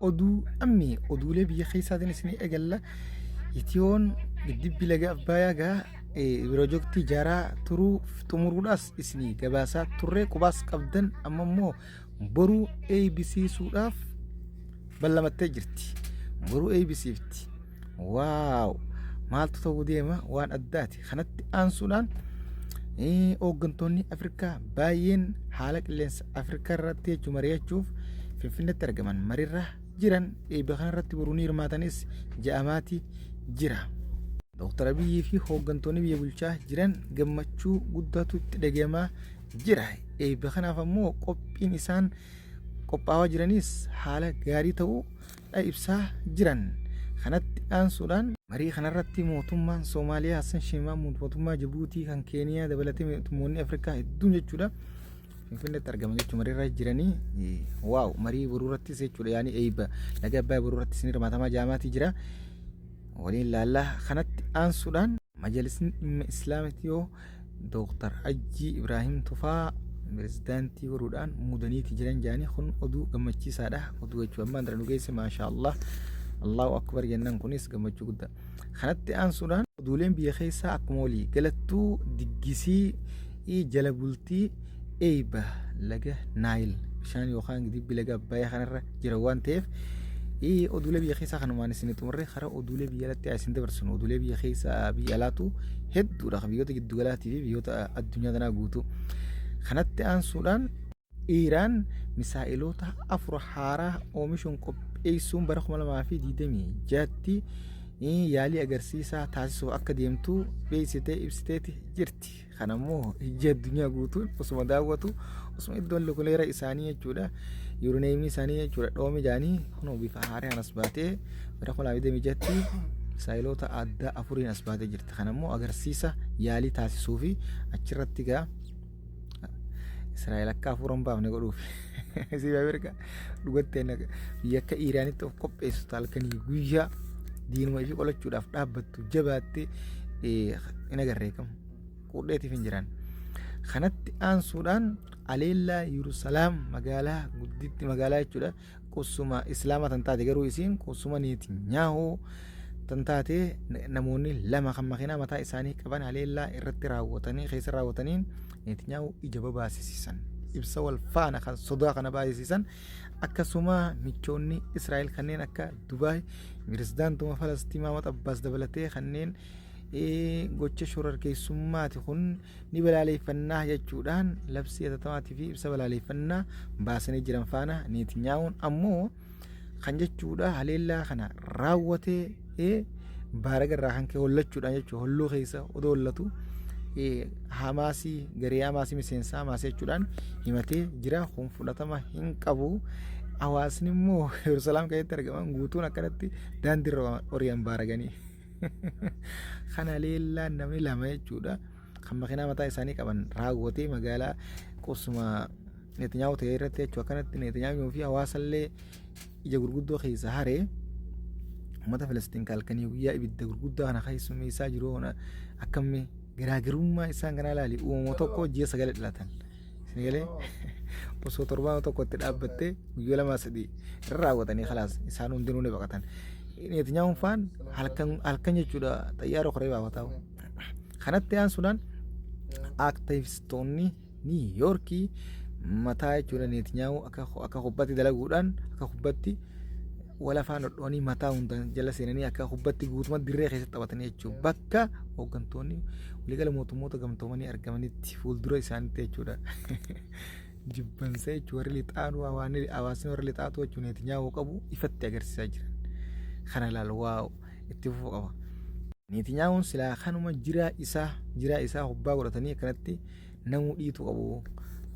Oduu ammee oduulee biyya keessaatiin isinii eegalla. Itiyoon giddibbi laga Abbayaa gaa pirojektii ijaaraa turuu xumuruudhaas isinii gabaasaa turre qubaas qabdan amma immoo boruu eeybisiisuudhaaf ballamattee jirti. Boruu eeybisiifti. Waaw! Maaltu ta'uu deema waan addaati. Kanatti aansuudhaan hooggantoonni Afrikaa baay'een haala qilleensa Afrikaa irratti jechuun mari'achuuf Finfinneetti argaman mariirra jiran eebba kanarratti boruu ni hirmaatanis ja'amaati jira. Dooktar Abiyyii fi hooggantoonni biyya bulchaa jiran gammachuu guddaatu itti dhagahamaa jira. Eebba kanaaf ammoo qophiin isaan qophaawaa jiranis haala gaarii ta'uu dha ibsaa jiran. Kanatti aansuudhaan marii kanarratti mootummaan Soomaaliyaa Hassan Sheikh Mahmud, mootummaa Jibuutii kan Keeniyaa dabalatee mootummoonni Afrikaa hedduun jechuudha Finfinneetti argaman jechuun mariirra jiranii waaw marii boruu irrattis jechuudha yaani eebba laga Abbaay boruu irrattis ni hirmaatamaa jaamaatii jira waliin laallaa. Kanatti aansuudhaan Majalisni Dhimma Islaama Itiyoo Dooktar Hajjii Ibraahim Tufaa pirezidaantii godhuudhaan muudaniiti jiran jedhanii kun oduu gammachiisaadha. Oduu jechuun ammaan dura nu geesse maashaa Allah. Allahu Akbar jennaan kunis gammachuu guddaa. Kanatti aansuudhaan oduuleen biyya keessaa akkuma walii galattuu diggisii jala bultii eeyba laga Naayil bishaan yookaan dibbi laga Abbayaa kanarra jira waan ta'eef oduulee biyya keessaa kanumaan isin xumurre karaa oduulee biyya alatti isin dabarsinu. Oduulee biyya keessaa biyya alaatu hedduudha biyyoota giddugalaatii fi biyyoota addunyaa tanaa guutuu. Kanatti aansuudhaan Iiraan misaa'iloota afur haaraa oomishuun qopheessuun bara 2026tti yaalii agarsiisaa taasisuuf akka deemtu beeksitee ibsiteeti jirti. Kana immoo ijji addunyaa guutuun osuma daawwatu osuma iddoon lukuleera isaanii jechuudha yuurineemii isaanii jechuudha dhoomi jaanii kunoo bifa haaraan as baatee bara 2026tti misaayiloota addaa afuriin as baatee jirti. Kana immoo agarsiisa yaalii taasisuu fi achirratti gaa Israa'el akka hafuura hin baafne godhuuf. Isii Ameerikaa dhugatti biyya akka Iiraanitti of qopheessu halkanii guyyaa diinuma ishee qolachuudhaaf dhaabbattu jabaattee hin agarree kam qudheetiif hin jiran. Kanatti aansuudhaan aleellaa Yerusalaam magaalaa gudditti magaalaa jechuudha qubsuma Islaamaa tan taate garuu isiin qubsuma Netanyaahuu tan taate namoonni lama kan makiinaa mataa isaanii qaban haleellaa irratti raawwatanii keessa raawwataniin Netanyaahuu ija babaasisiisan ibsa wal faana kan sodaa kana baasisiisan. Akkasuma michoonni Israa'el kanneen akka Dubaay pirezidaantuma Falastiin Mahmud Abbaas dabalatee kanneen gocha shororkeessummaati kun ni balaaleeffannaa jechuudhaan labsii hatattamaatii fi ibsa balaaleeffannaa baasanii jiran faana Netanyahuun ammoo kan jechuudha haleellaa kana raawwatee baaraga irraa kan ka'e hollachuudhaan jechuudha holluu keessa odoo hollatu Hamaasii garee Hamaasii miseensa Hamaasii jechuudhaan himatee jira kun fudhatama hin qabu. Hawaasni immoo Yerusalaam keessatti argaman guutuun akkanatti daandiirra ori'an baaraganii. Kana leellaan namni lama jechuudha. Kan makiinaa mataa isaanii qaban raawwatee magaalaa qubsuma Netanyahu ta'e irratti jechuudha. Akkanatti Netanyahu fi hawaasallee ija gurguddoo keessa haree uummata Filistiin halkanii guyyaa ibidda gurguddaa kana keessummeessaa jiru akkamii garaagarummaa isaan kanaa ilaali uumama tokko ji'a sagale dhalatan. Isin galee osoo torbaan tokko itti dhaabbattee guyyaa lamaa sadii irra raawwatanii kalaas isaan hundinuu ni baqatan. Netanyahuun faan halkan halkan jechuudha xayyaara koree baafataa. Kanatti aansuudhaan aktivistoonni Niiw Yoorkii mataa jechuudha Netanyaahuu akka akka kubbatti dalaguudhaan akka kubbatti wal afaan dhodhoanii mataa hundaan jala seenanii akka kubbatti guutummaa dirree keessatti taphatanii jechuudha. Bakka hooggantoonni waliigala mootummoota gamtoomanii argamanitti fuuldura isaaniitti jechuudha. Jibbansa jechuudha warri lixaanuu hawaasni warri lixaatu jechuudha Netanyaahuu qabu ifatti agarsiisaa jiran. Kana ilaalu waaw itti fufuu qaba. Netanyahuun silaa kanuma jiraa isaa jiraa isaa kubbaa godhatanii akkanatti namuu dhiitu qabu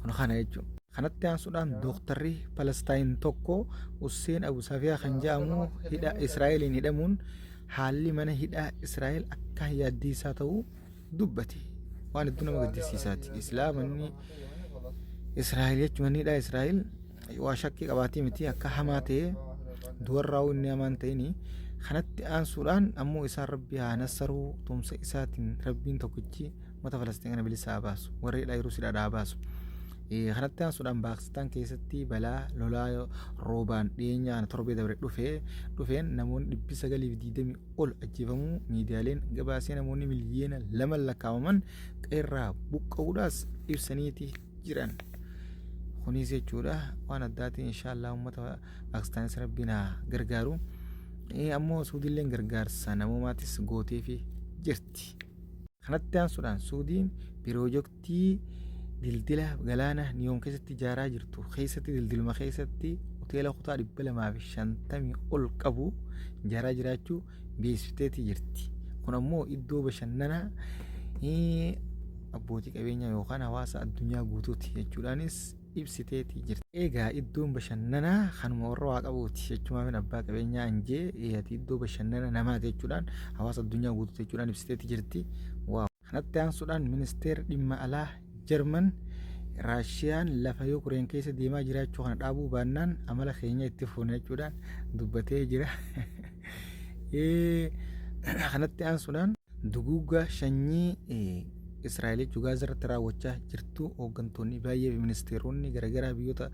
kun kana jechuudha. Kanatti aansuudhaan dooktarri Palestaayin tokko Husseen Abu Safiyaa kan jedhamu hidha Israa'eliin hidhamuun haalli mana hidhaa Israa'el akka yaaddiisaa ta'uu dubbate. Waan hedduu nama gaddisiisaati. Islaamanni Israa'el jechuun manni hidhaa Israa'el waa shakkii qabaatii miti akka hamaa ta'e du'arraa inni hamaan ta'ini. Kanatti aansuudhaan ammoo isaan rabbi haa nassaruu tumsa isaatiin rabbiin tokkichi uummata Falastiin kana bilisa haa baasu. Warra hidhaa jirus hidhaadhaa haa baasu. Kanatti aansuudhaan Paakistaan keessatti balaa lolaa roobaan dhiyeenya kana torbee dabre dhufeen namoonni 920 ol ajjeefamuu miidiyaaleen gabaasee namoonni miliyoona 2 lakkaa'aman qe'eerraa buqqa'uudhaas ibsaniiti jiran. Kunis jechuudha waan addaatiin inshaallah uummata Paakistaanis rabbiin haa gargaaru. Ammoo Suudiilleen gargaarsa namoomaatis gooteefi jirti. Kanatti aansuudhaan Suudiin piroojektii dildila galaana Niyoom keessatti ijaaraa jirtu keessatti dildiluma keessatti hoteela kutaa 250 ol qabu ijaaraa jiraachuu beeksifteeti jirti. Kun ammoo iddoo bashannanaa abbootii qabeenyaa yookaan hawaasa addunyaa guutuuti jechuudhaanis ibsiteeti jirti. Egaa iddoon bashannanaa kanuma warra waa qabuuti jechumaafin abbaa qabeenyaa anjee ati iddoo bashannana namaati jechuudhaan hawaasa addunyaa guutuuti jechuudhaan ibsiteeti jirti. Waaw. Kanatti aansuudhaan ministeerri dhimma alaa Jarman Raashiyaan lafa Yukureen keessa deemaa jiraachuu kana dhaabuu baannaan amala keenya itti fuuna jechuudhaan dubbatee jira. Kanatti aansuudhaan duguuggaa sanyii Israa'el jechuun Gaazaa irratti raawwachaa jirtu hooggantoonni baay'ee fi ministeeronni garaagaraa biyyoota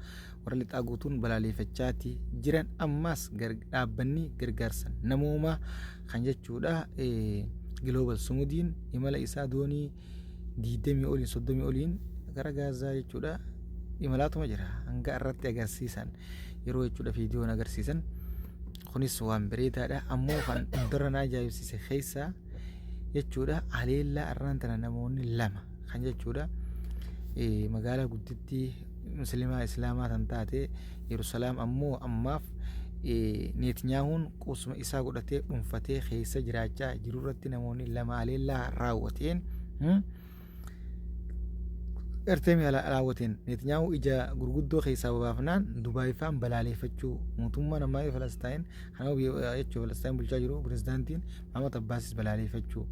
warra lixaa guutuun balaaleeffachaati jiran. Ammaas dhaabbanni gargaarsa namoomaa kan jechuudha Giloobal Sumudiin imala isaa doonii 20 oliin 30 oliin gara Gaazaa jechuudha imalaatuma jira hanga irratti agarsiisan yeroo jechuudha viidiyoon agarsiisan kunis waan bareedaadha. Ammoo kan hundarra na ajaa'ibsiise keessaa jechuudha haleellaa arraan tana namoonni lama kan jechuudha magaalaa guddittii musliimaa islaamaa kan taate Yerusalaam ammoo ammaaf Neetnyaahuun qubsuma isaa godhatee dhuunfatee keessa jiraachaa jiru irratti namoonni lama haleellaa raawwateen Erteemi raawwateen Neetnyaahuu ija gurguddoo keessaa babaafnaan Dubaay faan balaaleeffachuu mootummaan ammaa Falasxaayin kana jechuun Falasxaayin bulchaa jiru pirezidaantiin Mahamad Abbaasis balaaleeffachuu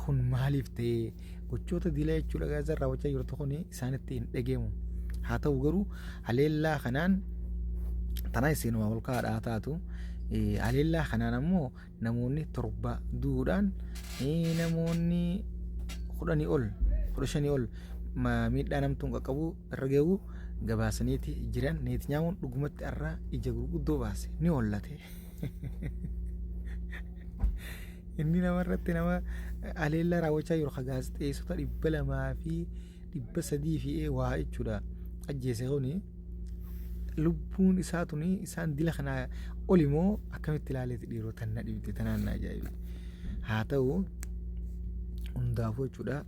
kun maaliif ta'ee gochoota diilaa jechuudha Gaazaan raawwachaa jirtu kun isaanitti hin dhageemu. Haa ta'u garuu haleellaa kanaan tanaa iseenuma ol kaa'aadha taatu haleellaa kanaan ammoo namoonni 7 du'uudhaan namoonni 10 ol 15 ol miidhaa namtuun qaqqabu irra ga'uu gabaasaniiti jiran. Neetnyaa'uun dhugumatti har'a ija gurguddoo baase ni hollate. Inni namarratti nama haleellaa raawwachaa jiru ka gaazexeessota 200 fi 300 fi waa jechuudha ajjeese kuni lubbuun isaa tuni isaan dila kanaa oli moo akkamitti ilaaleeti dhiiroo tan na dhibde tanaan na ajaa'ibe. Haa ta'u hundaafuu jechuudha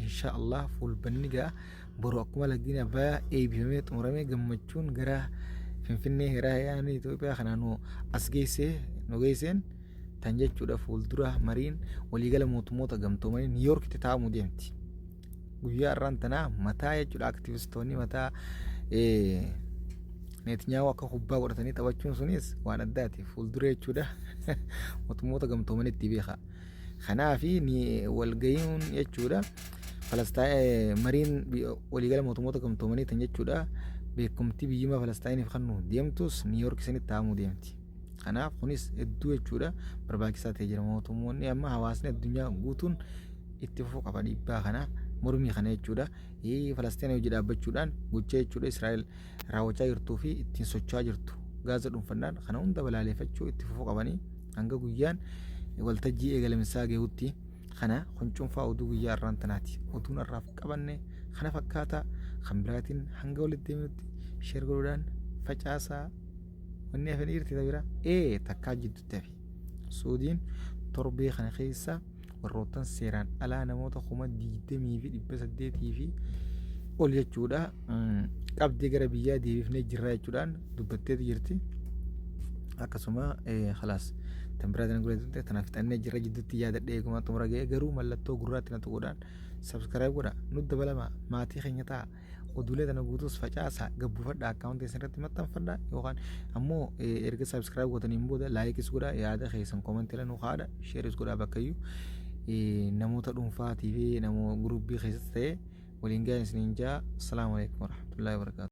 insha Allah fuulbanni ga'a boru akkuma laggiin Abbayaa eebbifamee xumuramee gammachuun gara Finfinnee heeraa yaa'anii Itoophiyaa kanaa nu as geessee nu geesseen tan jechuudha fuuldura mariin waliigala mootummoota gamtoomanii Niiyoorkitti taa'amuu deemti. Guyyaa har'aan tanaa mataa jechuudha aktivistoonni mataa Neetnyaahuu akka kubbaa godhatanii taphachuun sunis waan addaati fuuldura jechuudha mootummoota gamtoomanitti beeka. Kanaaf walga'iin jechuudha mariin waliigala mootummoota gamtoomanii tan jechuudha beekumtii biyyummaa Falastaayiniif kennu deemtus Niiyoork sanitti taa'amuu deemti. Kanaaf kunis hedduu jechuudha barbaachisaa ta'ee jira. Mootummoonni amma hawaasni addunyaa guutuun itti fufuu qaba dhiibbaa kana mormii kana jechuudha. Falastiin hojii dhaabbachuudhaan gocha jechuudha Israa'el raawwachaa jirtuu fi ittiin socho'aa jirtu Gaaza dhuunfannaan kana hunda balaaleffachuu itti fufuu qabanii hanga guyyaan waltajjii eegalamisaa gahutti. Kana kun cuunfaa oduu guyyaa har'aan tanaati. Oduun har'aaf qabanne kana fakkaata. Kan biraatiin hanga walitti deebinutti sheer godhuudhaan facaasaa. Wanni hafe ni jirti ta biraa? Ee takkaa jidduutti hafe. Suudiin torbee kana keessa warroottan seeraan alaa namoota 20,800 fi ol jechuudha qabdee gara biyyaa deebifnee jirra jechuudhaan dubbatteeti jirti. Akkasuma khalaas tan biraa tan gurra tana fixannee jirra jidduutti yaadadhee eeguma xumura ga'ee garuu mallattoo gurraatti na tuquudhaan subscribe godha nu dabalama maatii keenya ta'a. Oduulee tana guutuus facaasa gabbufadha akkaawuntii isin irratti maxxanfadha yookaan ammoo erga subscribe gootaniin booda laayikis godha yaada keessan koomentii irra nu kaa'adha sheeris godha bakkayyuu namoota dhuunfaatii fi namoota guruppii keessatti ta'e waliin gahaa isiniin jaa. Assalaamu alaikum warahmatullahi wabarakaatu.